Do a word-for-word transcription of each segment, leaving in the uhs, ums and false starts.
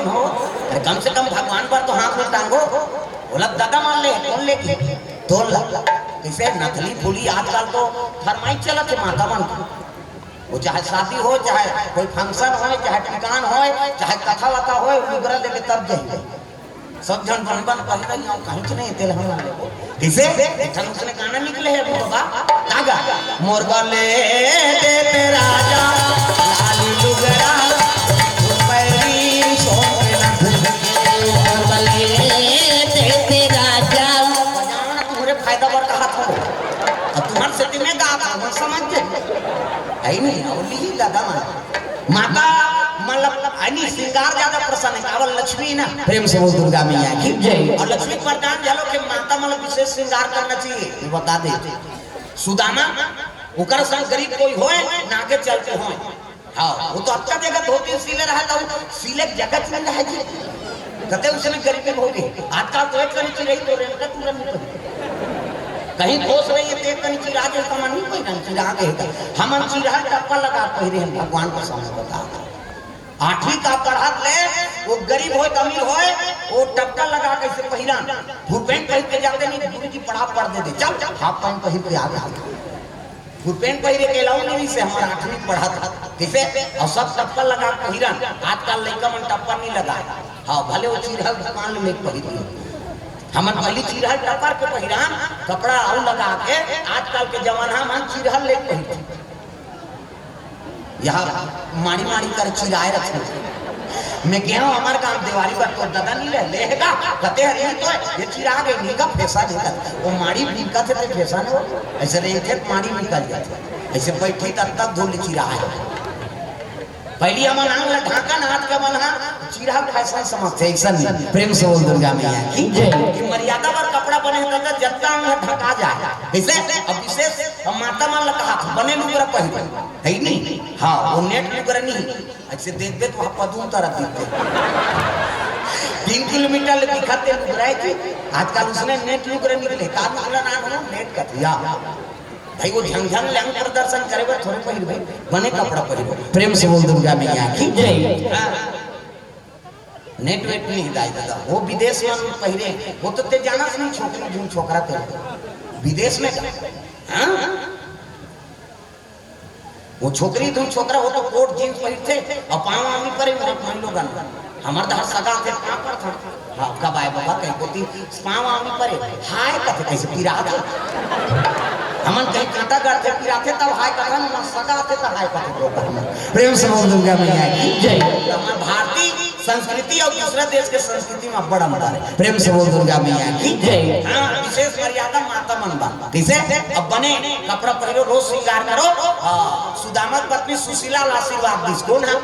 हो, अरे कम से कम भगवान बर तो हाथ में टांगो। बोला, "दादा मान ले, कौन लेगी?" "दो लाख।" कैसे नकली फूली आजकल तो फरमाइश चलत हे माता मन के। वो चाहे शादी हो, चाहे कोई function हो, चाहे ठिकान हो, चाहे कथा वथा हो, लुगरा लेके तब जाइए। सब झन बन बन पहिर रही हूँ, कहीं के नहीं तेल हम लेबो। किसे? एक ठन उसने गाना निकले है अभी बाबा, का गा? "मोर बले देते राजा, लाली लुगरा, पैरी सोना।" मोर बले देते राजा। बजाओ ना, तुम्हारे फायदा बर कहा था वो। अब तुम्हारे सेती में गा था, वो समझ गए। है ही नहीं, और नहीं लगा मन। माता मतलब अनी श्रृंगार ज्यादा पसंद है, काबर लक्ष्मी ना। प्रेम से बोल दुर्गा मैया की जय। और लक्ष्मी वरदान जानो कि माता मतलब विशेष श्रृंगार करना चाहिए, ये बता दे। सुदामा, ओकर संग गरीब कोई होए, ना आगे चल के होए। हाँ, वो तो अच्छा जगह धोती सिले रहा था, वो सिले जगत में रह जी। कहते उसने गरीबी भोगी। आजकल तो एक कनी चिरई तो रेंट का तुरंत नहीं पड़ी। कहीं खोस रही है, तो एक कनी चिरा दे, तो मन नहीं कोई ना चिरा दे। हमन चिरहा टप्पा लगा पहिरे हैं, भगवान को सामने बता। आठवीं का पढ़त ले, वो गरीब होय, अमीर होय, वो टप्पा लगा कैसे पहिरन। फुल पैंट पहिर के जाते नहीं, गुरु जी पढ़ा पढ़ दे दे, "चल, चल, हाफ पैंट पहिर के आ जा।" फुल पैंट पहिरे के अलाउ नहीं से हमारा आठवीं पढ़त। कैसे? और सब टप्पा लगा पहिरन। आजकल लइका मन टप्पा नहीं लगाए। हाँ, भले वो चिरहल दुकान में पहिर लियो। हमन पहली चिरहल टप्पर के पहिरन, कपड़ा आउ लगा के, आजकल के जमाना मन चिरहल ले पहिरथे। यहाँ माड़ी माड़ी कर चिराए रखे। मैं गया हूँ हमारे गांव देवारी पर, तो दादा नहीं ले, लेगा, कहते हैं, "ये तो है, ये चिरा गई, नहीं का पैसा नहीं था।" वो माड़ी बिकत हे, तो पैसा नहीं हो, ऐसे रेंगथे, माड़ी निकल जाथे, ऐसे बैठी तब तक धूल चिराए। पहली हमन आंग ला ढांकन, हाथ के मन हा चिरहा फैशन समझथे, ऐसा नहीं। प्रेम से बोल दुर्गा मैया की जय। कि मर्यादा बर कपड़ा बने हे, त जत्ता आंग ला ढका जाए। जैसे अब विशेष हम माता मन ला कहा, बने लुगरा पहिरे, है नहीं? हाँ, वो नेट लुगरा नहीं। ऐसे देखबे तो वहाँ पदुम तरह दिखथे। तीन किलोमीटर ले दिखथे लुगरा हे कि आजकल उसने नेट लुगरा निकले, का लुगरा ना हो, नेट कथिया। भाई, वो झंझन लंग प्रदर्शन करे बर थोड़े पहिरबे, बने कपड़ा पहिरबे। प्रेम से बोल दुर्गा मैया की जय। हाँ। नेट वेट नहीं दाई दादा, वो विदेश में पहिरे, वो तो ते जाना से नहीं, छोकरी झूम छोकरा ते विदेश में का? हाँ? वो छोकरी धुन छोकरा, वो तो कोट जींस पहिरथे और पाँव आमी परे, मोर भाई लोगन। हमर दहर सगा थे, पाँव पर था। हाँ, कब आए बाबा, कहीं कोती पाँव आमी परे, हाय कथे, कैसे पिराथे। हमन कहीं कांटा गढ़थे, पिराथे, तब हाय कथन, हमर सगा थे, तब हाय कथे, लोग हमन। प्रेम से बोल दुर्गा मैया की जय। हमर भारतीय संस्कृति और दूसरा देश के संस्कृति में बड़ा अंतर है। प्रेम से बोल दुर्गा मैया की जय। हाँ, विशेष मर्यादा माता मन बा। कैसे? अब बने कपड़ा पहिरो, रोज श्रृंगार करो। हाँ, सुदामा के पत्नी सुशीला ला आशीर्वाद दिस। कौन है?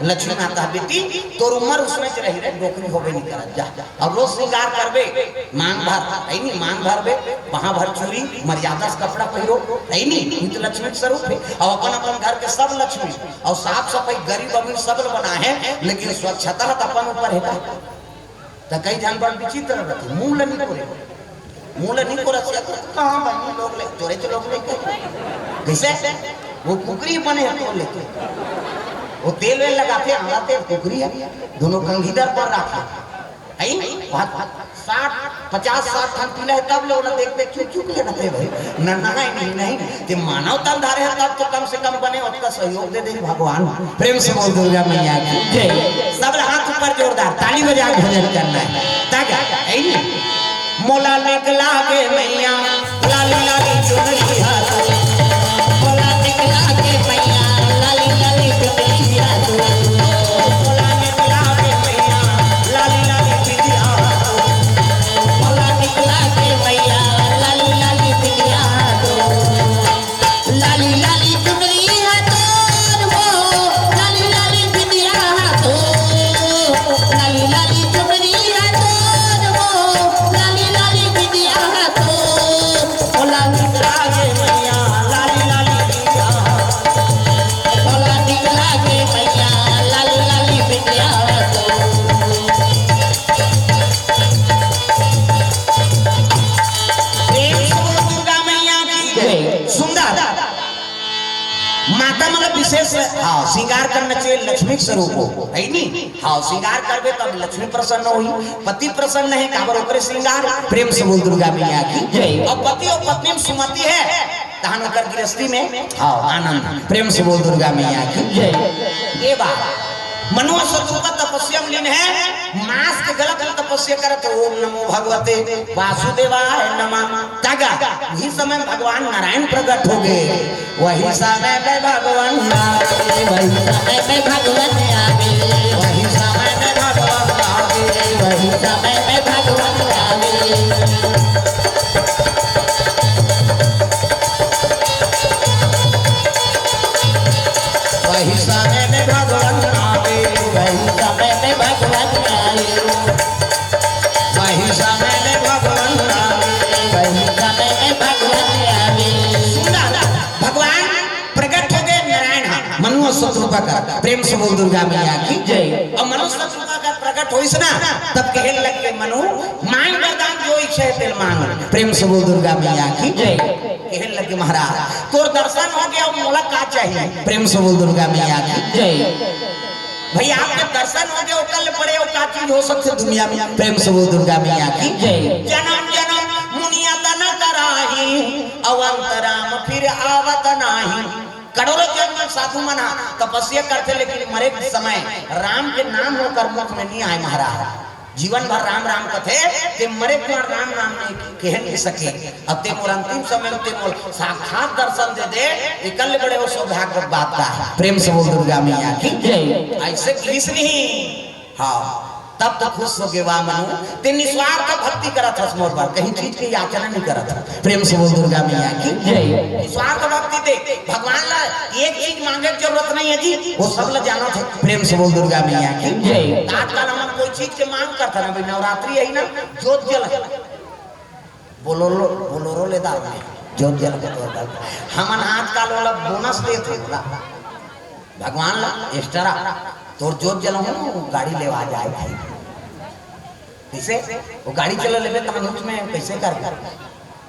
लक्ष्मी माता, "बेटी, तोर उम्र उसमें च रही रे, डोकरी होबे नहीं करत, जा।" अब रोज श्रृंगार करबे, मांग भर, है नहीं, मांग भरबे, वहां भर चूड़ी, मर्यादा से कपड़ा पहिरो, है नहीं, ये तो लक्ष्मी के स्वरूप है। और अपन अपन घर के सब लक्ष्मी, और साफ सफाई गरीब अमीर सब ल बना है, लेकिन स्वच्छता तो अपन ऊपर है। तो कई झन बड़ विचित्र रहते, मुंह ल नहीं कोरे, मुंह ल नहीं कोरे, से तो कहाँ बनी लोग ले, तोरे तो लोग ले के। कैसे? वो कुकरी बने हैं तो लेके, वो तेल वेल लगाते, आला तेल कुकरी है, दोनों कंघी दर पर रखे। है? बात, बात, साठ, पचास, साठ ठन पीला है, तब ले ओला देख, देख, चुक, चुक लेना है भाई। न, न, नहीं, नहीं, नहीं। ते मानव तन धारे है, तब तो कम से कम बने, ओतका सहयोग दे दे भगवान। प्रेम से बोल दुर्गा मैया की जय। सब हाथ ऊपर जोरदार, ताली बजा के भजन करना है। ताकि, है नहीं? मोला निकला के मैया, लाली लाली चुनरी हाथ। मोला निकला के मैया, लाली लाली चुनरी हाथ। मोला निकला के मैया, लाली लाली बिंदिया। मोला निकला के मैया, लाली लाली बिंदिया। लाली लाली चुनरी हाथों, लाली लाली बिंदिया हाथों। लाली लाली चुनरी हाथों, लाली लाली बिंदिया हाथों। मोला निकला के मैया, श्रृंगार करना चाहिए, लक्ष्मी के स्वरूप हो, है नी? हाँ, श्रृंगार करबे तब लक्ष्मी प्रसन्न होही। पति प्रसन्न है, काबर ओकरे श्रृंगार। प्रेम से बोल दुर्गा मैया की जय। और पति और पत्नी में सुमति है, तहन ओकर गृहस्थी में, हाँ, आनंद। प्रेम से बोल दुर्गा मैया की जय। ये बात, मनु अउ शतरूपा तपस्या में लीन है, मांस के गलत में तपस्या करत है, ओम नमो भगवते वासुदेवाय नमः। तगा, उही समय भगवान नारायण प्रकट हो गए। वही समय में भगवान आवे, वही समय में भगवान आवे, वही समय में भगवान आवे, वही समय में भगवान आवे। वही समय में भगवान आवे, वही समय में भगवान आवे, वही समय में भगवान आवे, वही समय में भगवान आवे। सुंदर, भगवान प्रकट हो गए नारायण हा, मनु अउ शतरूपा कर। प्रेम से बोल दुर्गा मैया की जय। और मनु शतरूपा कर प्रकट होइस ना, तब कहे लग के मनु, मांग वरदान जो इच्छा है तेल मांग। प्रेम से बोल दुर्गा मैया की जय। कहे लग के महाराज, तोर दर्शन हो गया, मोला का चाहिए? प्रेम से बोल दुर्गा मैया की जय। भई, आपके दर्शन हो गए, ओकर ले बड़े अउ का चीज हो सकथे दुनिया में? प्रेम से बोल दुर्गा मैया की जय। जन्म जन्म मुनि अतन कराही, अवंत राम फिर आवत नाही। करोड़ों जन्म साधु मन हा तपस्या करथे, लेकिन मरे के समय राम के नाम ओकर मुख में नहीं आए महाराज। जीवन भर राम राम कथे, ते मरे के बाद राम नाम नहीं कहे नहीं सके। अब ते मोर अंतिम समय में ते मोर साक्षात दर्शन दे दे, एकर ले बड़े अउ सौभाग्य के बात का है? प्रेम से बोल दुर्गा मैया की जय। ऐसे किस नहीं, हाँ, तब तो खुश हो गए, वाह मनु, ते निस्वार्थ भक्ति करत हस मोर बर, कहीं चीज के याचना नहीं करत हस। प्रेम से बोल दुर्गा मैया की जय। निस्वार्थ भक्ति दे, भगवान ला एक चीज मांगे के जरूरत नहीं है जी, वो सब ला जानत है। प्रेम से बोल दुर्गा मैया की जय। आजकल हमन कोई चीज के मांग करत हन, अभी नवरात्रि है ना, जोत जल, बोलोरो, बोलोरो ले दार में, जोत जल के तोर दार। हमन आजकल वाला बोनस देत हन ना, भगवान ला एक्स्ट्रा, तोर जोत जलहूं, गाड़ी लेवा जाए भाई। कैसे? वो गाड़ी चला लेबे त मनुष्य में कैसे कर?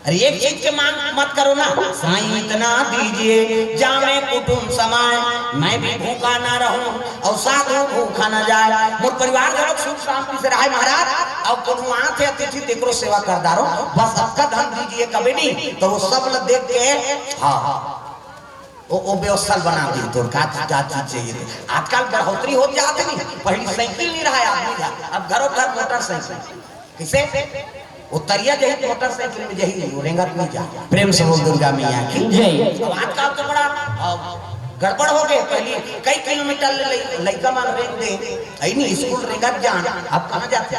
अरे, एक चीज के मांग मत करो ना, साईं इतना दीजिए, जामे कुटुम समाए, मैं भी भूखा ना रहूं और साधु भूखा ना जाए, मोर परिवार घलोक सुख शांति से रहे महाराज, और कोनो आथे अतिथि तेकरो सेवा कर डारो, बस अतका धन दीजिए कभी नहीं, तो वो सब ल देख के, हाँ, हाँ। ओ, ओ व्यवस्था बना दी तोर का, का चीज चाहिए ते। आजकल बढ़ोतरी होत जात हे नहीं, पहली साइकिल नहीं रहा आदमी का, अब घरों घर मोटरसाइकिल। कैसे? वो तरिया जही मोटरसाइकिल में जही, वो रेंगत नहीं जा। प्रेम से बोल दुर्गा मैया की जय। अब आजकल तो बड़ा, अब गड़बड़ हो गए। पहली कई किलोमीटर ले लइ-, लइका मन रेंग दे, ऐ नहीं स्कूल रेंगत जान, अब कहाँ जाते?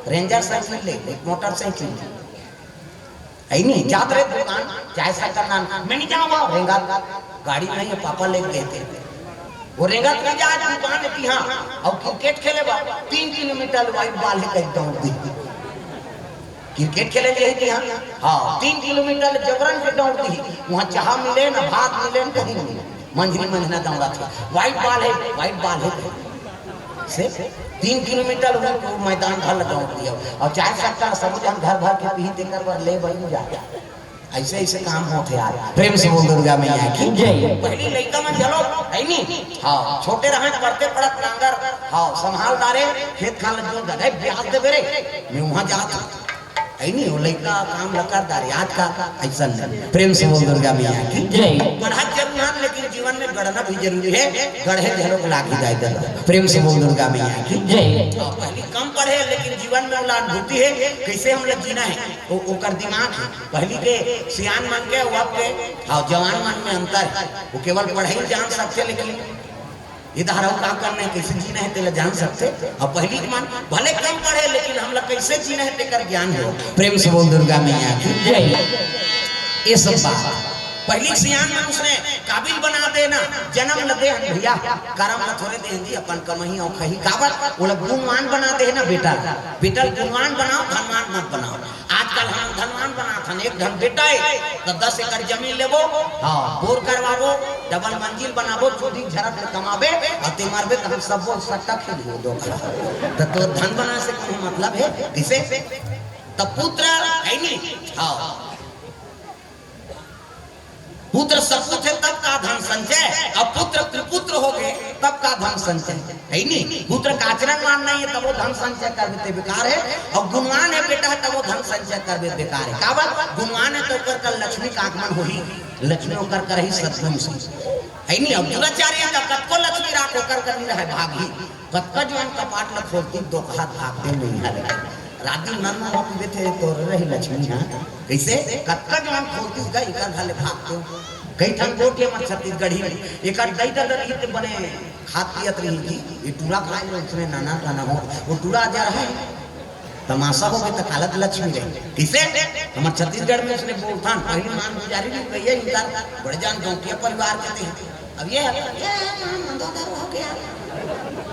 रेंजर साइकिल ले, मोटरसाइकिल ले। है नहीं, जात रहे दुकान, चाय शक्कर नान, मैं नहीं जाऊंगा, रेंगत, गाड़ी नहीं है, पापा लेके गए थे। वो रेंगत नहीं जाए दुकान की, हाँ, और क्रिकेट खेले बा, तीन किलोमीटर वाइट बॉल है, कहीं दौड़ दी। क्रिकेट खेले गए थी, हाँ, हाँ, तीन किलोमीटर जबरन के दौड़ दी। वहाँ चाह मिले ना, भात मिले ना, कहीं नहीं मिले। मंझनी मंझना दौड़त हे, वाइट बॉल है, वाइट बॉल है। से तीन किलोमीटर वो, वो मैदान भर ल दौड़ दिया। और चाय शक्कर सब जन घर भर के पी, तेकर बर ले बन जा। ऐसे ऐसे काम होत हे यार। प्रेम से बोल दुर्गा मैया की जय। पहली लइका मन चलो, है नी? हाँ, छोटे रहे, पढ़ते पढ़त नांगर, हाँ, संभाल डारे, खेत खान लग जो, दादा, ब्याज देबे रे, मैं वहाँ जात हूँ। है नहीं, वो लइका काम ल कर डारे, आज का ऐसा नहीं। प्रेम से बोल दुर्गा मैया की जय। पढ़त जरूर हन, लेकिन जीवन में गढ़ना भी जरूरी है। गढ़े घरों को लागी दाई दल। प्रेम से बोल दुर्गा मैया की जय। हाँ, पहली कम पढ़े, लेकिन जीवन में ओला अनुभूति है, कैसे हम लोग जीना है, वो ओकर दिमाग है। पहली के सियान मन के, वो अब के, हाँ, जवान मन में अंतर है। वो केवल पढ़ाई जान सकते, लेकिन इधर अउ का करना है, कैसे जीना है, तेला जान सकते। और पहली के मन भले कम पढ़े, लेकिन हम लोग कैसे जीना है, तेकर ज्ञान हो। प्रेम से बोल दुर्गा मैया की जय। ये सब बात पहली के सियान मन उसने काबिल बना देना, जन्म ल दे हन भैया, करम ल थोड़े दे हन जी, अपन कमही और खही काबर, वो लोग गुणवान बना दे ना बेटा, बेटा ल गुणवान बनाओ, धनवान मत बनाओ। आजकल हम धनवान बनात हन, एक धन बेटा है, तो दस एकड़ जमीन लेबो, हाँ, बोर करवाबो, डबल मंजिल बनाबो, चूधी झरत में कमाबे, और ते मरबे तो हम सबो सट्टा खेलबो दो कला। तो तोर धन बना से कोनो मतलब है? किसे? तो पुत्र है नहीं? हाँ। पुत्र सपूत हे तब का धन संचय, अब पुत्र कुपुत्र हो गे तब का धन संचय, हे नी? पुत्र का आचरणवान नहीं हे तब वो धन संचय करबे ते बेकार हे, अउ गुणवान हे बेटा हे तब वो धन संचय करबे बेकार हे। काबर? गुणवान हे तो ओकर कर लक्ष्मी का आगमन होही, लक्ष्मी ओकर कर ही सद्गुण से, हे नी? अब दुराचारी हे त कतको लक्ष्मी राख ओकर कर नहीं रहे, भागही। कतका जुवान कपाट ल खोलती, दोखहा भाग दे नहीं हरे। राती नन म पीबे थे तोर रही लक्ष्मी, हाँ। कइसे? कतका जुवान खोलती गा, एकर घर ले भाग दे। कई ठन गोठ हे हमर छत्तीसगढ़ी में, एकर दई ददा रही ते बने खात पियत रही थी, ये टूरा खाए ले उसने नाना का ना हो, वो टूरा आ जा रहा है, तमाशा हो गए तो कालत लक्ष्मी रही। कइसे? हमर छत्तीसगढ़ में उसने बोलथन, पहले मान गुजारी नहीं कहिए, इनका बड़े जान गौटिया परिवार के थे। अब ये है, ये है, मान मंदोदर हो गया।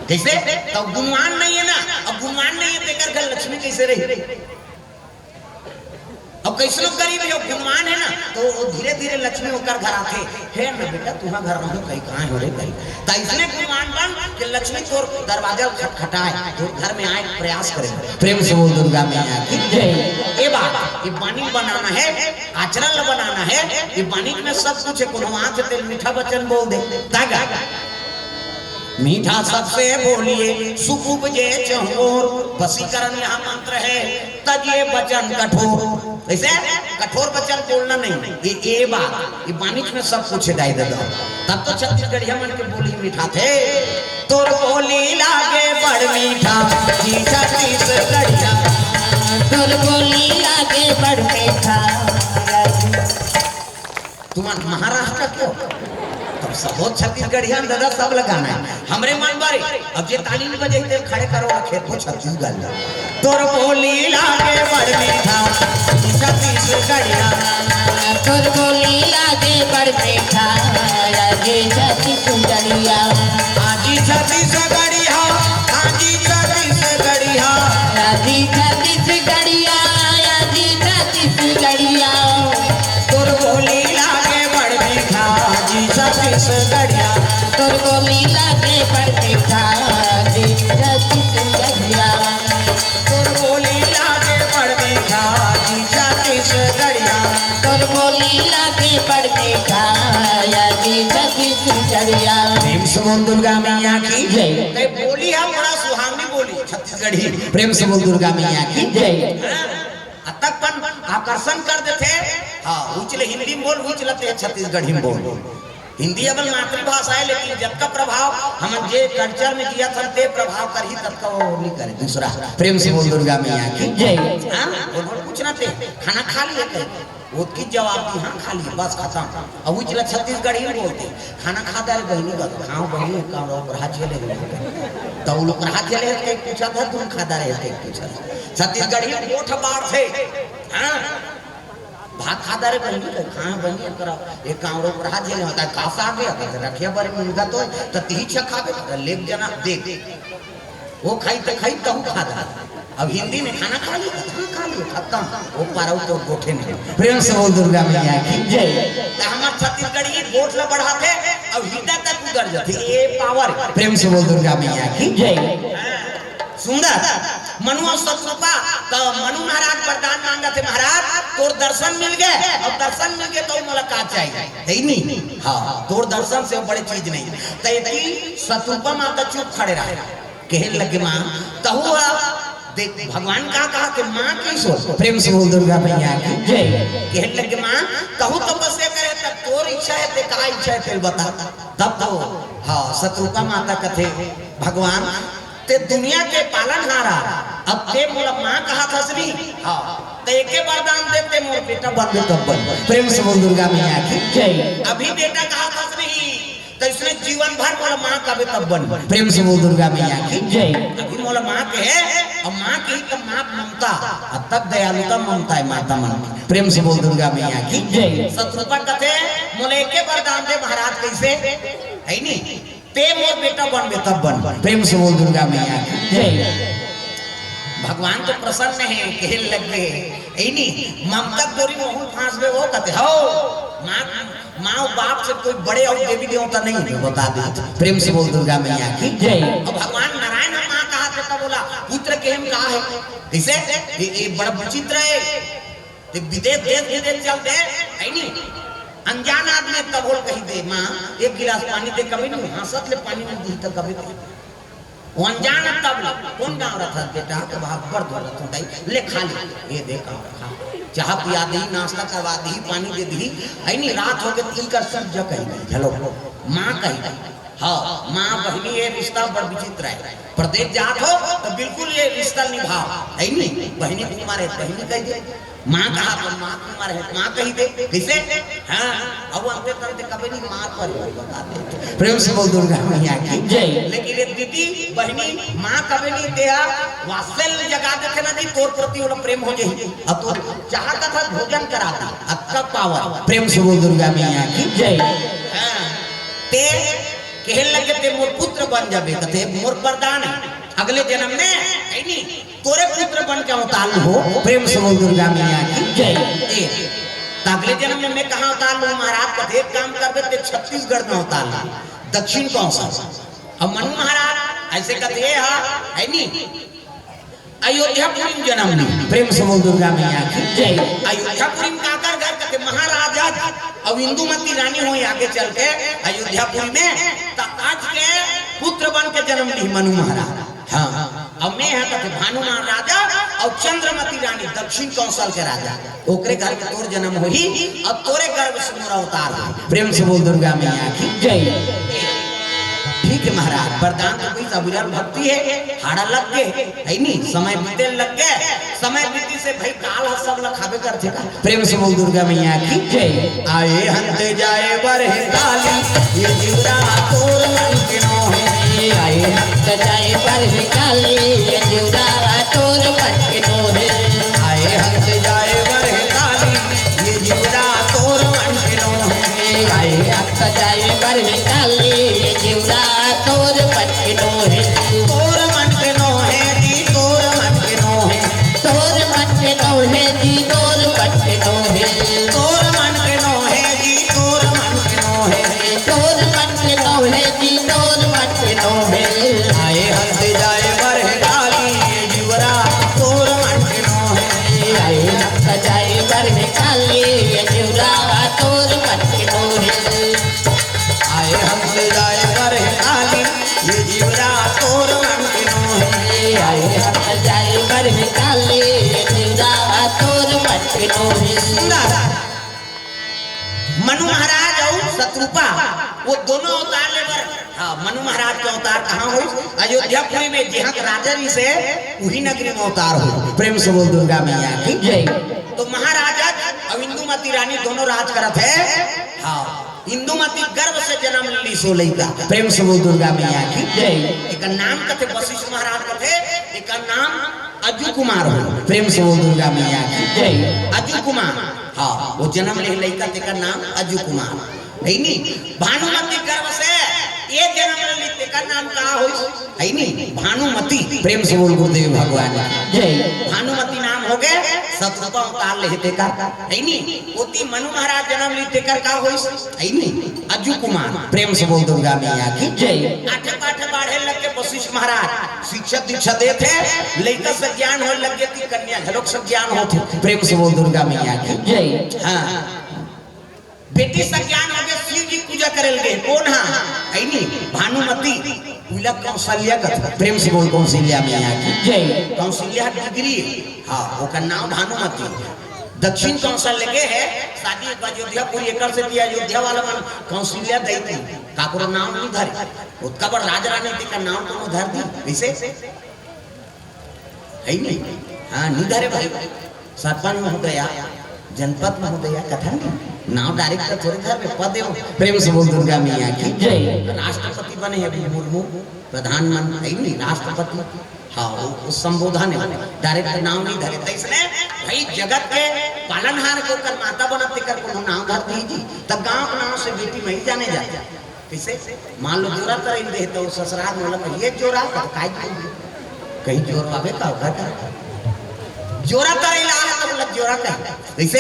कइसे? तो गुणवान नहीं हे ना, अब गुणवान नहीं हे, तेकर घर लक्ष्मी कइसे रही? अब कइसनो गरीब हे, गुणवान हे ना, तो वो धीरे-धीरे लक्ष्मी ओकर घर आथे। "हे ना बेटा, तुहां घर रहूं कहीं, कहां हो रे कहीं?" त अइसने गुणवान बन के लक्ष्मी तोर दरवाजा खटखटाए, तोर घर में आए के प्रयास करे। प्रेम से बोल दुर्गा मैया की जय। ए बात, ये बानी बनाना हे, आचरण ल बनाना हे, ये बानी में सब कुछ हे, कोनो आंख तेल मीठा वचन बोल दे, तागा। मीठा सबसे बोलिए, सुख उपजे चहुओर। वशीकरण यहाँ मंत्र है, तजिए वचन कठोर। कइसे? कठोर वचन बोलना नहीं। ये, ये बात, ये बानी में सब कुछ हे दाई ददा। तब तो छत्तीसगढ़िया मन के बोली मीठा थे। तोर बोली लागे बड़ मीठा, जी छत्तीसगढ़िया। तोर बोली लागे बड़ मीठा। तुम महाराष्ट्र के हो? तब सबो छत्तीसगढ़िया ददा सब लगाना हे। हमरे मन बारी, अब जे ताली नहीं बजे, तेल खड़े करो, खेत को छत्तीसगढ़। तोर बोली लागे बड़ मीठा, छत्तीसगढ़िया। तोर बोली लागे बड़ मीठा, आजी छत्तीसगढ़िया। आजी छत्तीसगढ़िया, आजी छत्तीसगढ़िया। आजी छत्तीसगढ़िया, आजी छत्तीसगढ़िया। तोर बोली लागे बड़ मीठा, जी छत्तीसगढ़िया। तोर बोली लागे बड़ मीठा, जी छत्तीसगढ़िया। तोर बोली लागे बड़ मीठा, जी छत्तीसगढ़िया। तोर बोली लागे बड़ मीठा, या जी छत्तीसगढ़िया। प्रेम से बोल दुर्गा मैया की जय। ते बोली हे बड़ा सुहावनी बोली छत्तीसगढ़ी। प्रेम से बोल दुर्गा मैया की जय। हाँ। अतक पन आकर्षण कर देथे। हाँ, उचले हिंदी में बोल, उचलते छत्तीसगढ़ी में बोल। हिंदी अपन मातृभाषा हे, लेकिन जतका प्रभाव हमन जे culture में जियत हन, ते प्रभाव करही, ततका वो नहीं करे दूसरा। प्रेम से बोल दुर्गा मैया की जय। हाँ, बोल, बोल, पूछना ते, खाना खा लिए कहीं? वो की जवाब दी, हाँ, खा लिए, बस खत्म। अब उचला छत्तीसगढ़ी में बोलते, खाना खा डारे बहिनी का, खाओ बहिनी, काम रहो, पर हाथ झेले नहीं। तो वो लोग हाथ झेले, कहीं पूछा था, तुम खा डारे, कहीं पूछा था। छत्तीसगढ़ी गोठ बाढ़ थे। हाँ। भात खा डारे बहिनी, कहीं खाए बहिनी, करा, एक काम रहो, पर हाथ झेले होता है, कासा आ गया, तो रखिया बारे मुर्गा तो, तो तीही छा खाबे, तो लेक जना, देख। वो खाई तो खाई, तहू खा डारे। अब हिंदी में खाना खा लिया, तो हाँ, खा लिया, खत्म। वो पारऊ तो गोठे नहीं। प्रेम से बोल दुर्गा मैया की जय। तो हमार छत्तीसगढ़ी गोठ ला बढ़ाते, अब हिंदा तक उतर जाते। ये power। प्रेम से बोल दुर्गा मैया की जय। सुंदर। मनु अउ सतरूपा, त मनु महाराज वरदान मांगत हे, "महाराज, तोर दर्शन मिल गे, अउ दर्शन मिल गे त मोला का चाहिए?" हे नी? हाँ, तोर दर्शन से बड़े चीज नहीं। त एती सतरूपा माता चुप खड़े रहे। कहे लगे, "माँ, तहू हा, देख, भगवान का कहा कि माँ की सोच।" प्रेम से बोल दुर्गा मैया की जय। कहे लगे, "माँ, तहू तपस्या करे, तब तोर इच्छा हे, ते का इच्छा हे, तेल बता।" तब तो, हाँ, सतरूपा माता कथे, "भगवान, ते दुनिया के पालनहारा, अब ते मोला माँ कहा थस नहीं?" हाँ, त एके वरदान दे, ते मोर बेटा बनबे तब बन। प्रेम से बोल दुर्गा मैया की जय। अभी बेटा कहा थस नहीं, त इसने जीवन भर मोला माँ कबे तब बन। प्रेम से बोल दुर्गा मैया की जय। अभी मोला माँ कहे, अब माँ की त माँ ममता, अब तक दयालुता ममता हे माता मन की। प्रेम से बोल दुर्गा मैया की जय। सतरूपा कथे, "मोला एके वरदान दे महाराज।" कइसे? हे नी? "ते मोर बेटा बनबे तब बन।" प्रेम से बोल दुर्गा मैया की जय। भगवान तो प्रसन्न हे, कहे लगे, "हे नी, ममता डोरी में हूँ फांसबे हो?" कथे, "हो, माँ, माँ बाप से कोई बड़े अउ देवी देवता नहीं है, बता दे।" प्रेम से बोल दुर्गा मैया की जय। अब भगवान नारायण ह माँ कहा थे, तब बोला, "पुत्र के हम कहा है?" कइसे? ये, ये बड़ा विचित्र हे। ते विदेश, देश विदेश चल दे, हे नी? अनजान आदमी तब होल कही दे, "माँ, एक गिलास पानी दे।" कभी नहीं, हाँसत ले पानी नहीं दी तो कभी नहीं। वो अनजान तब ले, "कौन गाँव रथस बेटा?" तो वहाँ पर दो रथों दाई, "ले खा ले।" ये दे, "काम रखा, चाह पिया दी, नाश्ता करवा दी, पानी दे दी।" ऐनी रात हो गए, तीन कर सब जग कही दी, "हेलो, माँ कही दी।" हाँ, माँ बहिनी ये रिश्ता बड़ विचित्र है। परदेश जात हो तो बिल्कुल ये रिश्ता निभाओ, है नहीं? बहिनी कुमार है, बहिनी कही दे। माँ कहा तो माँ कुमार है, माँ कही दे। कैसे? हाँ, अब अंते तंते कभी नहीं मार पर ही बता दे। प्रेम से बोल दुर्गा मैया की जय। लेकिन ये दीदी बहिनी माँ कभी नहीं दे, वात्सल्य जगा देते ना जी तोर प्रति वाला प्रेम हो जाए। अब तो चाह का था भोजन करा दी, अब कब पावर? प्रेम से बोल दुर्गा मैया की जय। हाँ, ते कहे लगे, "ते मोर पुत्र बन जाबे," कथे, "मोर वरदान है, अगले जन्म में, है नी, तोरे पुत्र बन के अवतार हो।" प्रेम से बोल दुर्गा मैया की जय। ए, त अगले जन्म में मैं कहाँ अवतार लूँ महाराज? कथे, "एक काम करबे, ते छत्तीसगढ़ में अवतार ले, दक्षिण कौशल।" अब मनु महाराज ऐसे कथे, "हा, है नी, अयोध्यापुरी में जन्म ली।" प्रेम से बोल दुर्गा मैया की जय। अयोध्यापुरी में काकर घर? कथे, "महाराजा अब इंदुमती रानी होई आगे चल के अयोध्यापुरी में, त आज के पुत्र बन के जन्म ली मनु महाराज।" हाँ, अब मैं हा कथे भानु महाराजा और चंद्रमती रानी दक्षिण कौशल के राजा, ओकरे घर में तोर जन्म होही और तोरे गर्भ से मोर अवतार होही। प्रेम से बोल दुर्गा मैया की जय। ठीक है महाराज, वरदान तो कोई सबुरन भक्ति है, हाड़ा लग गए, है नी? समय बीते लग गए, समय बीती से भाई काल ह सब ल खाबे करथे का। प्रेम से बोल दुर्गा मैया की जय। आए हंत जाए बर हे काली, ये जीवरा तोर मन के नोहे। आए हंत जाए बर हे काली, ये जीवरा तोर मन के नोहे। आए हंत जाए बर हे काली, ये जीवरा तोर मन के नोहे। आए हंत जाए बर हे काली, ये जीवरा तोर मन के नोहे। तोर मन के नोहे जी, तोर मन के नोहे। तोर मन के नोहे जी, तोर मन के नोहे। तोर मन के नोहे जी, तोर मन के नोहे। तोर मन के नोहे जी, तोर मन के नोहे। आए हंस जाए बर हे काली, ये जीवरा तोर मन के नोहे। आए हंस जाए बर हे काली, ये जीवरा तोर मन के नोहे। आए हंस जाए बर हे काली, ये जीवरा तोर मन के नोहे। आए हंस जाए बर हे काली, ये जीवरा तोर मन के नोहे। सुंदर। मनु महाराज और शतरूपा, वो दोनों अवतार ले बर। हाँ, मनु महाराज के अवतार कहाँ हो? अयोध्यापुरी में, जहाँ के राजा जी से, वही नगरी में अवतार हो। प्रेम से बोल दुर्गा मैया की जय। तो महाराजा और इंदुमती रानी दोनों राज करत है। हाँ, इंदुमती गर्भ से जन्म ली सो लइका। प्रेम से बोल दुर्गा मैया की जय। एकर नाम कथे वशिष्ठ महाराज कथे, एकर नाम अजू कुमार हो। प्रेम से बोल दुर्गा मैया की जय। अजू कुमार, हाँ, वो जन्म ले लइका, तेकर नाम अजू कुमार। नहीं, नहीं, भानुमती गर्भ से ये जन्म ले ली, तेकर नाम का हो? है नी, भानुमती। प्रेम से बोल गुरुदेव भगवान की जय। भानुमती नाम हो गए, शतरूपा अवतार ले तेकर, है नी। ओती मनु महाराज जन्म ली, तेकर का होइस? है नी, अजू कुमार। प्रेम से बोल दुर्गा मैया की जय। आठे पाठे बाढ़े लग के वशिष्ठ महाराज शिक्षा दीक्षा देत हे, लइका से ज्ञान होए लग गए थी, कन्या घलोक से ज्ञान होत हे। प्रेम से बोल दुर्गा मैया की जय। हाँ, बेटी से ज्ञान हो गए, शिव जी पूजा करे लगे। कौन हा? है नी, भानुमती। उला कौशल्या कथा। प्रेम से बोल कौशल्या मैया की जय। कौशल्या डिग्री, हाँ, ओकर नाम भानुमती। दक्षिण कौशल लगे है, शादी एक अयोध्यापुरी, एकर से भी अयोध्या वाला मन कौशल्या दई थी, काकरो नाम नहीं धरे। ओतका बड़ राज रानी तेकर नाम कोनो धर दी, कैसे? है नहीं? हाँ, नहीं धरे भाई। सरपंच महोदया, जनपद महोदया, कथा नहीं। नाम direct तो थोड़े धरबे, पद एवं। प्रेम से बोल दुर्गा मैया की जय। राष्ट्रपति बने हैं अभी मुर्मू, प्रधानमंत्री, है नहीं, राष्ट्रपति। हाँ, वो, वो संबोधन है, direct नाम नहीं धरे। तो इसने भाई जगत के पालनहार के ओकर माता बनत तेकर कोनो नाम धर दीजिए, तब गांव के नाम से बेटी नहीं जाने जाते। कैसे? मान लो जोरा तरई दे तो ससुराल में लगा, "ये जोरा," तो काय की? कहीं जोर पावे का होगा का? जोरा तरई ला है तो बोला जोरा का। कैसे?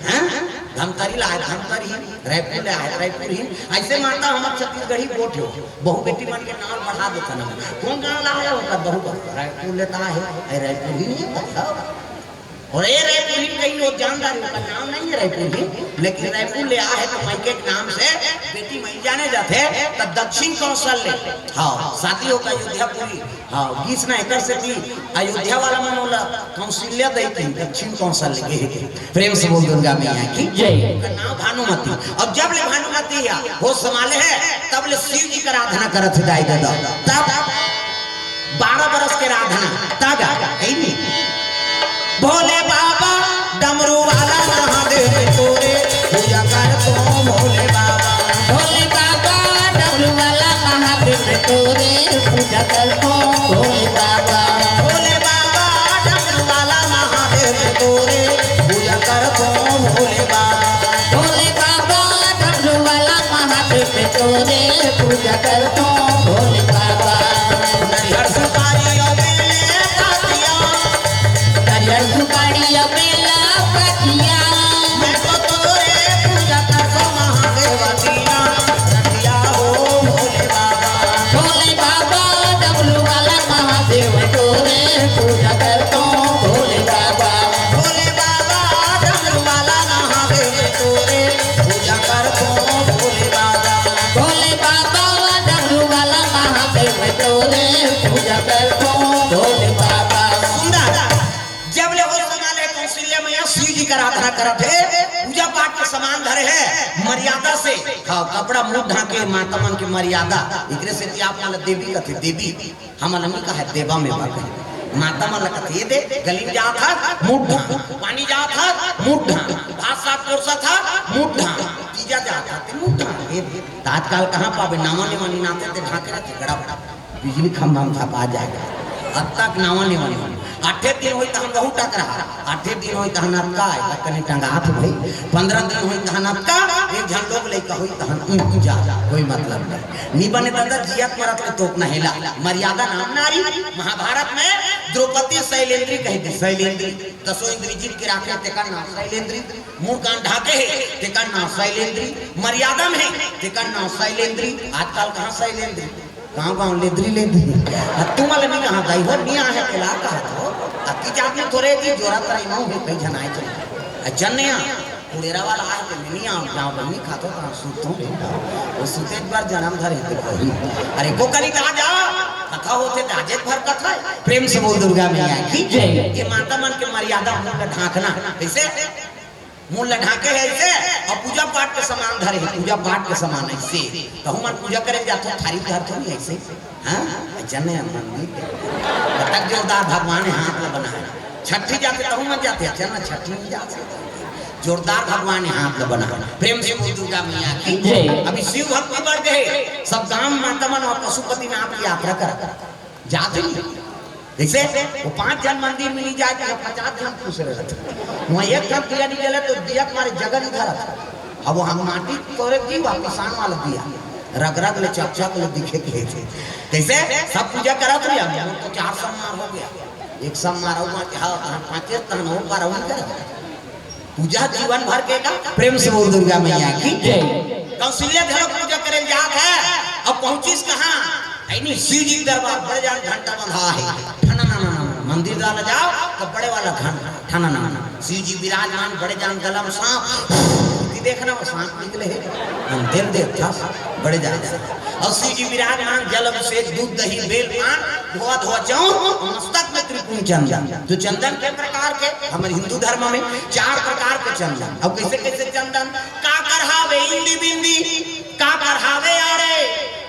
हाँ? धमतरी ला है, धमतरी, रायपुर ला है, रायपुर ही। ऐसे माता हमर छत्तीसगढ़ी गोठ हो, बहू बेटी मन के नाम बढ़ा देता ना। कौन गांव ला है ओकर बहू का? रायपुर लेता है, अरे रायपुर ही नहीं है, बताओ। अउ ए रायपुर ही कहीं वो जानदार, ओकर नाम नहीं है रायपुर ही, लेकिन रायपुर ले आ है तो मायके के नाम से बेटी माई जाने जाथे। तो दक्षिण कौशल्य, हाँ, शादी होकर अयोध्यापुरी, हाँ, गीस ना एकर सेती अयोध्या वाला मन ओला कौशल्या दई कही, दक्षिण कौशल्य कही। प्रेम से बोल दुर्गा मैया की जय। ओकर नाम भानुमती। अब जब ले भानुमती या होश संभाले है, तब ले शिव जी कर आराधना करत हे दाई ददा। तब बारह बरस के आराधना, तब, है नी? भोले बाबा डमरू वाला महादेव तोरे पूजा करत हों भोले बाबा। भोले बाबा डमरू वाला महादेव तोरे पूजा करत हों भोले बाबा। भोले बाबा डमरू वाला महादेव तोरे पूजा करत हों भोले बाबा। भोले बाबा डमरू वाला महादेव तोरे पूजा करत हों भोले बाबा। नरियर सुपारी अउ बेल पतिया, नरियर सुपारी अउ बेल पतिया, मैं तो तोरे पूजा करत हों महादेव दीना रतिया हो भोले बाबा। भोले बाबा डमरू वाला महादेव तोरे पूजा करत हों भोले बाबा। भोले बाबा डमरू वाला महादेव तोरे पूजा करत हों भोले बाबा। भोले बाबा डमरू वाला महादेव तोरे पूजा करत हों भोले बाबा। सुंदर। जब ले होश संभाले कौशल्या मैया शिव जी कर आराधना करत हे, पूजा पाठ के सामान धरे हे, मर्यादा से, हाँ, कपड़ा मुंह ढांके, माता मन के मर्यादा, एकरे सेती आप मन ला देवी कथे, देवी, हमन ला नइ कहे देवा में बा कहे, माता मन ला कथे, ये दे, गली में जात हस, मुंह ढांक, पानी जात हस, मुंह ढांक, भात साग परोसत हस, मुंह ढांक, तीजा जात हस, ते मुंह ढांक, ये दे। त आजकाल कहाँ पाबे, नावा नेवा निनाथे ते ढांके रथे, गड़ा बिजली खंभा में धपा जाय। अतका नावा नेवा निनाथे। आठे दिन होही तहन गहूं टकरा, आठे दिन होही तहन अतका, त कनी टंगात होही, पंद्रह दिन होही तहन अतका, एक झन लोग लइका होही तहन ऊंचा, कोई मतलब नहीं। नी बने ददा, जियत मरत ले तोपना हे ला। मर्यादा नाम नारी। महाभारत में द्रौपदी शैलेंद्री कहि दे, शैलेंद्री। दसों इंद्री जीत के राखे, तेकर नाम शैलेंद्री। मुंह कान ढांके हे, तेकर नाम शैलेंद्री। मर्यादा में हे, तेकर नाम शैलेंद्री। आजकाल कहाँ शैलेंद्री? गांव गांव लेदरी लेदरी। अब तुमन ला नइ कहा दाई हो, नइ आहे तेला कहत हों। अति जात में थोरे जी जोरा तरे नइ हे, कई झन आय चले। अ जन नइ आ, कुड़ेरा वाला आहे ते नइ आ, गांव में नइ खात हों, कहाँ सूत हों रे। वो सूते बर जनम धरे हे ते कही। अरे को कनी कहा जा, कथा होथे ते आजे भर कथा हे। प्रेम से बोल दुर्गा मैया की जय। ये माता मन के मर्यादा मुंह ला ढांकना, कइसे? मुंह ला ढांके हे अइसे, अउ पूजा पाठ के सामान धरे हे, पूजा पाठ के सामान अइसे। तहूं मन पूजा करे जाथो, थारी धरथो नहीं अइसे। हाँ, जने मंदिर के। अतक जोरदार भगवान हे हाथ ला बनाए। छठी जाथे तहूं मन जाथे, चल ना छठी में जाथे। जोरदार भगवान हे हाथ ला बनाए। प्रेम से बोल दुर्गा मैया की जय। अभी शिव भक्ति बढ़ गए, सब गांव माता मन अउ पशुपतिनाथ की यात्रा करत जाथे नहीं। जइसे वो पांच झन मंदिर में नइ जाय, त पचास झन खुश रहत। वहाँ एक ठन दिया नइ जले, त दिया के मारे जगह नइ धरत। अब वो हम माटी तोरे दी, वह पिसान वाला दिया, रग रग ले, चक चक ले दिखे के हे। जइसे सब पूजा करत रही, अब तो चार सौ मार हो गया, एक सौ मार हो गया, हाँ, तहन पाँचे, तहन हो पार हो करे। पूजा जीवन भर के का। प्रेम से बोल दुर्गा मैया की जय। कौशल्या घलो पूजा करे जात हे। अब पहुंचिस कहाँ? है नहीं, शिव जी के दरबार, बड़े जान घंटा बंधा हे। ठनननन, मंदिर वाला जाओ तो बड़े वाला घंटा, ठनननन। शिव जी विराजमान, बड़े जान गला में सांप। ये देखना, वो सांप निकले हे। हम दिल देख था, बड़े जान। अउ शिव जी विराजमान, जल अभिषेक, दूध, दही, बेल, पान, धोआ धोआ चाउर, मस्तक में त्रिपुंड चंदन। तो चंदन के प्रकार के, हमर हिंदू धर्म में चार प्रकार के चंदन। अब कइसे कइसे चंदन? काकर हावे इंदी बिंदी, काकर हावे आड़े,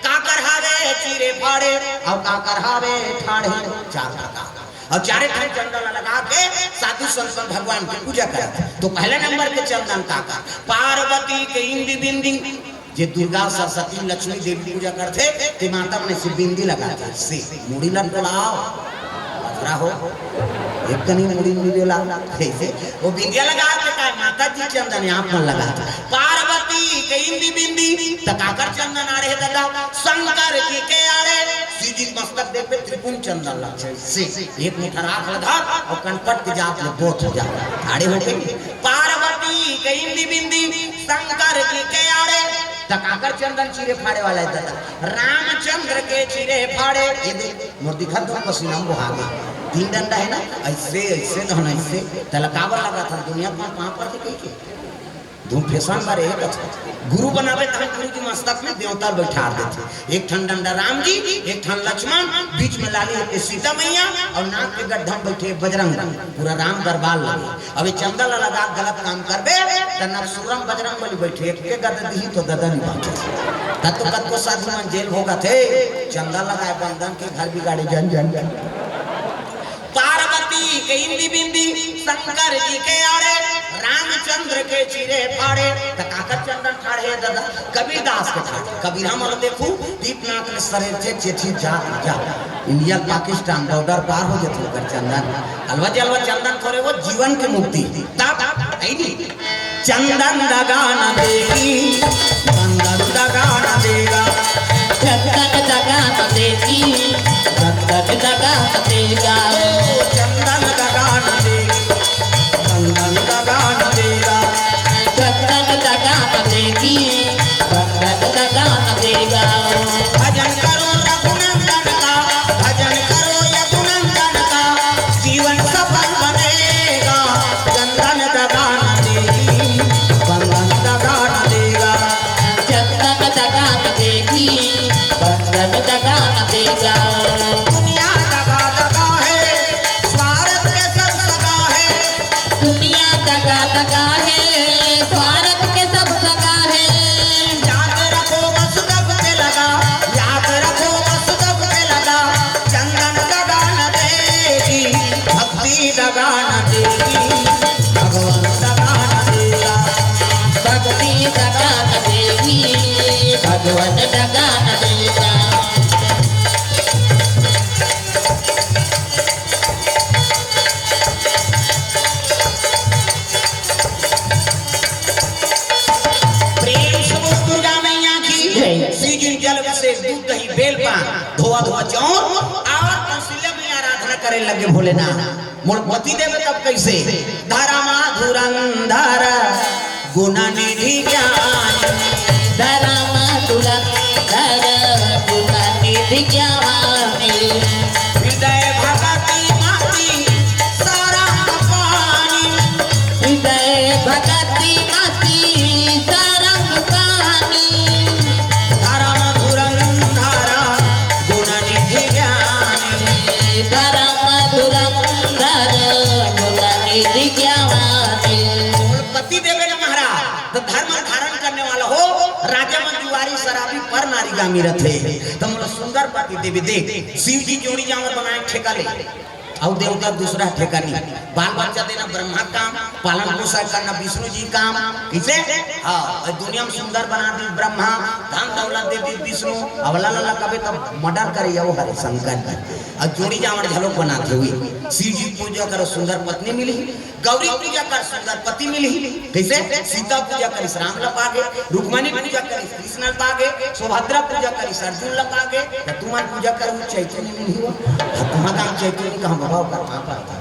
काकर हावे चीरे फाड़े, अउ काकर हावे ठाढ़े। चार प्रकार। अउ चारे ठन चंदन लगा के साधु संत मन भगवान के पूजा करत हे। तो पहले नंबर के चंदन काकर? पार्वती के इंदी बिंदी। जे दुर्गा, सरस्वती, लक्ष्मी देवी पूजा करथे, ते माता मन अइसे बिंदी लगाथे, से मुड़ी ल टोलाव, अधरा हो, एक कनी मुड़ी मुड़ी डोलाव, अइसे वो बिंदिया लगाथे। काय माता जी चंदन आप मन लगाथे। पार्वती के इंदी बिंदी, त काकर चंदन आड़े हे ददा? शंकर जी के आड़े। शिव जी मस्तक देखबे त्रिपुंड चंदन लगथे, से एक मुठा राख ल धर अउ कनपट के जात ले बोथ हो जा, आड़े हो गई। पार्वती के इंदी बिंदी, शंकर जी के आड़े। त काकर चंदन चीरे फाड़े वाला हे ददा? रामचंद्र के चीरे फाड़े। ये देख, मोर दिखत धूप पसीना में बोहा गे। तीन डंडा हे ना, अइसे, अइसे, तहन अइसे, तेला काबर लगाथन? दुनिया म पाँव परथे कहिके। धुन फेसन बर हे कथे। गुरु बनावे तहन गुरु जी मस्तक में देवता बइठार देथे। एक ठन डंडा राम जी, एक ठन लक्ष्मण, बीच में लाली हे सीता मैया अउ नाक के गड्ढा में बइठे बजरंग बली। पूरा राम दरबार लगे। अब ये चंदा ला लगा के गलत काम करबे, त नरसूरम बजरंग बली बइठे, एक के गदा दिही तो ददा नहीं बांचे। तब तो कतको साधु मन जेल भोगथे, चंदा लगाए बंदन के घर बिगाड़े जन जन जन। पार्वती के इंदी बिंदी, शंकर जी के आड़े, रामचंद्र के चीरे फाड़े। त काकर चंदन ठाढ़े ददा? कबीरदास के ठाढ़े। कबीर हमर देखू, दीपनाथ में सरे थे चेथी जा, जा। इंडिया पाकिस्तान बॉर्डर पार हो जथे ओकर चंदन। अलवा जलवा चंदन थोरे वो जीवन के मुक्ति। तब, ऐ नी। चंदन दगा न देगी, चंदन दगा न देगा। चंदन दगा न देगी, चंदन दगा न देगा। ओ चंदन दगा न देगी, चंदन दगा न देगा। चंदन दगा न देगी, चंदन दगा न देगा। भजन करो रघुनंदन का, भजन करो यदुनंदन का, जीवन सफल बनेगा। चंदन दगा न देगी, चंदन दगा न देगा। चंदन दगा न देगी, चंदन दगा न देगा। दुनिया दगा दगा है, स्वार्थ के सब सगा है। दुनिया दगा दगा है, स्वार्थ के सब सगा है। याद रखो बस दब के लगा, याद रखो बस दब के लगा। चंदन दगा न देगी, भक्ति दगा न देगी, भगवान दगा न देगा। भक्ति दगा न देगी, भगवान दगा न देगा। प्रेम से बोल दुर्गा मैया की जय। सीजन जल से दूध दही बेल पान धोआ धोआ चौर और कौशल्या में आराधना करे लगे भोलेनाथ। मोर पति देव तब कैसे? धर्म धुरंधर गुण निधि ज्ञान। धर्म धुरंधर गुण निधि ज्ञान। हृदय भगति मति सरम पानी। हृदय भगति मति सरम पानी। धर्म धुरंधर गुण निधि ज्ञानी। धर्म धुरंधर गुण निधि ज्ञानी। मोर पति देवे न महाराज, त धर्म धारण करने वाला हो, राजा मन जुआरी शराबी पर नारी गामी रथे। त मोला सुंदर पति देवे दे। शिव जी जोड़ी जांवर बनाए ठेका ले। अउ देवता दूसरा ठेका नहीं। बाल बच्चा देना ब्रह्मा काम, पालन पोषण करना विष्णु जी काम। कैसे? हाँ, अउ दुनिया में सुंदर बना दी ब्रह्मा, धन दौलत दे दी विष्णु। अउ ला ला ला कबे तब मर्डर करे या वो हरे शंकर जी। अउ जोड़ी जांवर झलोक बनाथे हुई। शिव जी पूजा करो, सुंदर पत्नी मिली। गौरी पूजा कर, सुंदर पति मिली। कैसे? सीता पूजा करिस राम ल पागे, रुक्मणी पूजा करिस कृष्ण ल पागे, सुभद्रा पूजा करिस अर्जुन ल पागे। त तुमन पूजा करहू चैतन्य नहीं हो, त तुमन गांव चैतन्य कहाँ बाबा ओकर पापा था।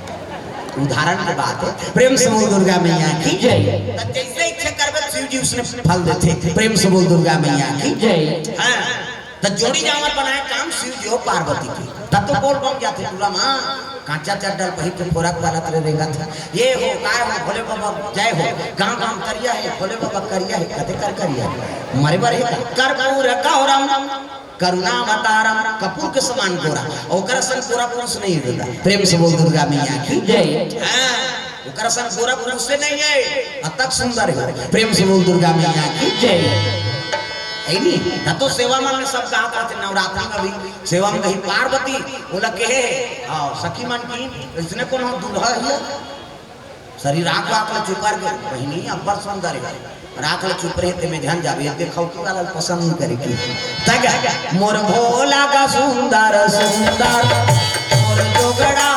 उदाहरण के बात है। प्रेम से बोल दुर्गा मैया की जय। त जैसे इच्छा करबे शिव जी उसने फल देथे। प्रेम से बोल दुर्गा मैया की जय। हाँ। त जोड़ी जांवर बनाए काम शिव जी हो पार्वती के। तब तो बोल बम जाथे टूला मा, कांचा चड्डल पहिर के फोरक वाला तरे रेंगत हे। ये हो, काय हो, भोले बाबा जय हो। गांव गांव करिया हे, भोले बाबा करिया हे, कते कर करिया हे। मरे बर हे का? कर्पूर गौरम करुणावतारम, कपूर के समान गोरा। ओकर सन गोरा पुरुष नहीं होता। प्रेम से बोल दुर्गा मैया की जय। हाँ। ओकर सन गोरा पुरुष से नहीं है, अतक सुंदर है। प्रेम से बोल दुर्गा मैया की जय। है नी? ना तो सेवा मन में सब गात रहते नवरात्रि में भी। सेवा में कहीं पार्वती, बोला के हे, हाँ, सखी मन की, इसने कौन हो दुल्हा है? सरी राख वाख ले चुपर के, बहिनी अब्बड़ सुंदर है। राख ले चुप रहे ते में ध्यान जावे, ये देखो कि वाला पसंद नहीं करे की। तग, मोर भोला का सुंदर, सुंदर, मोर जोगड़ा।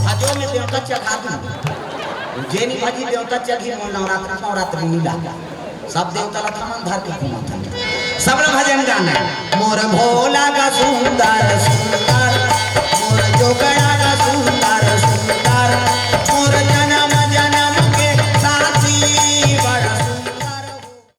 भजो में देवता चढ़ा दूं। जे नहीं भजी देवता चढ़ी, मोर नवरात्रि, नवरात्रि नीला। सब देवता ला थमन धर के घूमत हन। सब ला भजन गाना। मोर भोला का सुंदर, सुंदर